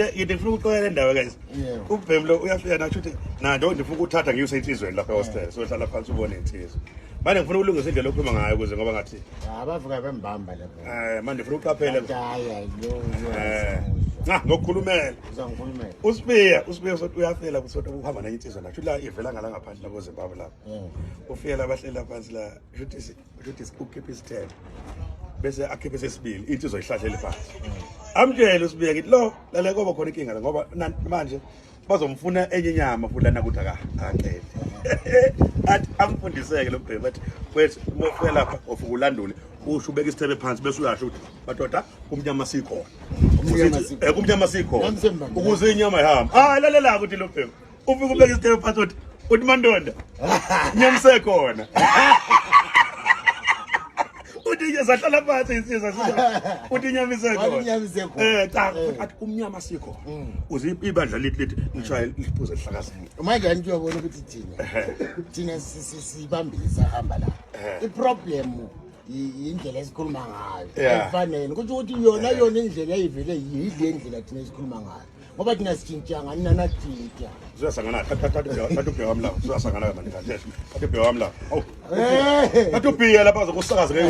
Ngithi ngifuna ukuxolela le ndaba guys. Yebo. Ubhemu lo uyafika nasho ukuthi na ndo ndifuna ukuthatha ngiyuse insizweni lapha ehostel. Sohlala phansi ubone insizwa. Manje ngifuna ukulungisa indlela okhuluma ngayo ukuze ngoba ngathi Abafika bembamba lapho. manje ngifuna ukuqaphela. Hayi hayi lo Cha ngokukhulumela. uzangikhulumela. Usibiya sothi uyafela kusothi uhamba nenye insizwa la. Shuthi la ivela ngala ngaphandle la koZimbabwe lapha. Ufika la bahlela phansi la shuthi shuthi ukhipha isithelo. Bese akhiphe sesibili insizwa ihlahlele phansi. Amtshele uSibiya ngithi lo lale koba khona inkinga la ngoba manje bazomfuna enye inyama futhi lana ukuthi akaqede. Athi amfundiseke lo bhemu athi wethu uma ufika lapha ufika ulandule usho ubeka isithebe phansi bese uyasho ukuthi madoda kumnyama sikhona. Kumnyama sikhona. Kumnyama sikhona. Nami sengibambile. Ukuze inyama ihambe. Ah lalela ukuthi lo bhemu ufika ubeka isithebe phansi uthi mandonda inyama isekhona. Uthi nje sahlala phansi insizwa uthi inyama isekhona. Wathi inyama isekhona. Cha athi kumnyama sikhona. Uze ibandla lithi lishaye liphuze lihlakazeke. Manje anti uyabona ukuthi thina sibambile sahamba la. I-problem indlela esikhuluma ngayo ayifanele. Kusho ukuthi yona indlela eyivele yile ndlela thina esikhuluma ngayo. Ngoba thina sitshintshanga nina natshintsha. Siyasangana thatha thatha ubheka wami la. Siyasangana manje kahle. Thatha ubheka wami la. Awu. Thatha ubhiya lapha zokusakaza ngeke.